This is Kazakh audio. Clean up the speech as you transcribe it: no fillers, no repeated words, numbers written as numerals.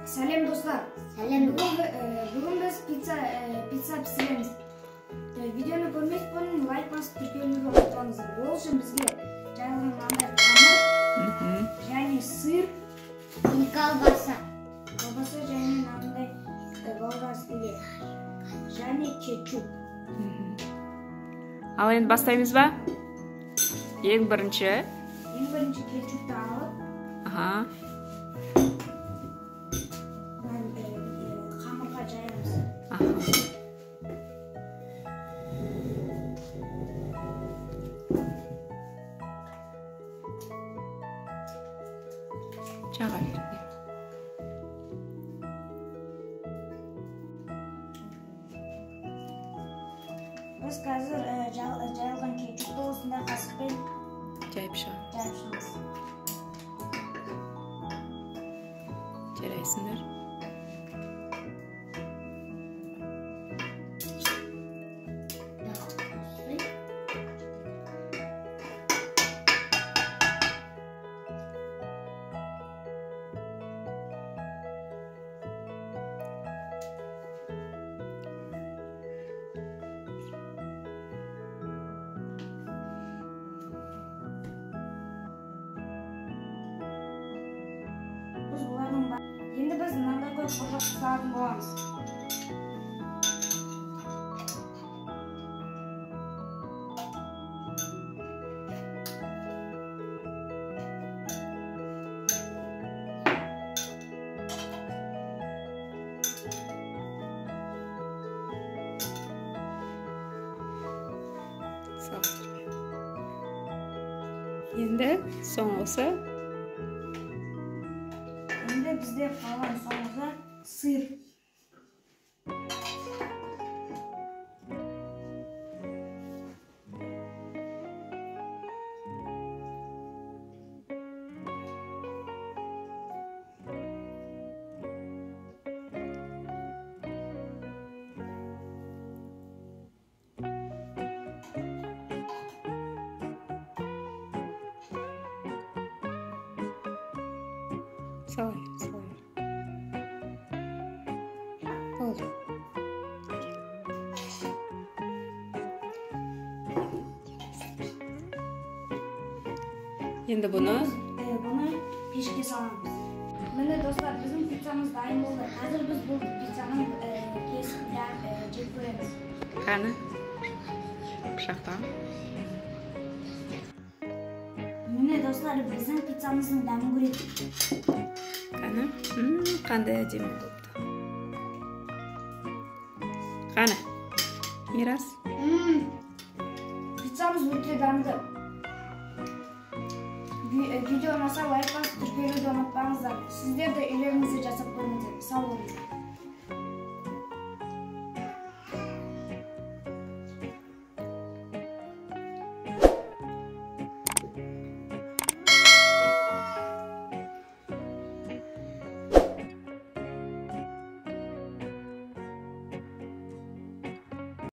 Сәлем достар. Сәлем. Бүгін біз пицца пісіреміз. Видеоны көрмес бұрын лайк басып тіркелуді ұмытпаңыздар. Ол үшін бізге жайылған мынандай қамыр және сыр, колбаса, колбаса және мынандай болгарский және кетчуп. Ал енді бастаймыз ба? Ең бірінші кетчупты алып, қамырға жаямыз. Жаға бер. Біз қазір жайылған кетчупты осындай қасықпен жайып шығамыз. Жарайсыңдар. Енді біз мынандай қойып құрғақ салатын боламыз. Енді соңғысы. Енді бізде қалған соңғы сыр. Сала бер, сала бер. Болды. Енді бұны пешке саламыз. Міне достар, біздің пиццамыз дайын болды. Қазір біз бұл пиццаны кесіп жеп көреміз. Қаны? Пышақта. Міне достар, біздің пиццамыздың дәмін көрейік. Қаны? Қандай әдемі болыпты. Қаны? Мирас? Пиццамыз өте дәмді. Видео ұнаса лайк басып тіркелуді ұмытпаңыздар. Сіздер де үйлеріңізде жасап көріңіздер. Сау болыңыздар.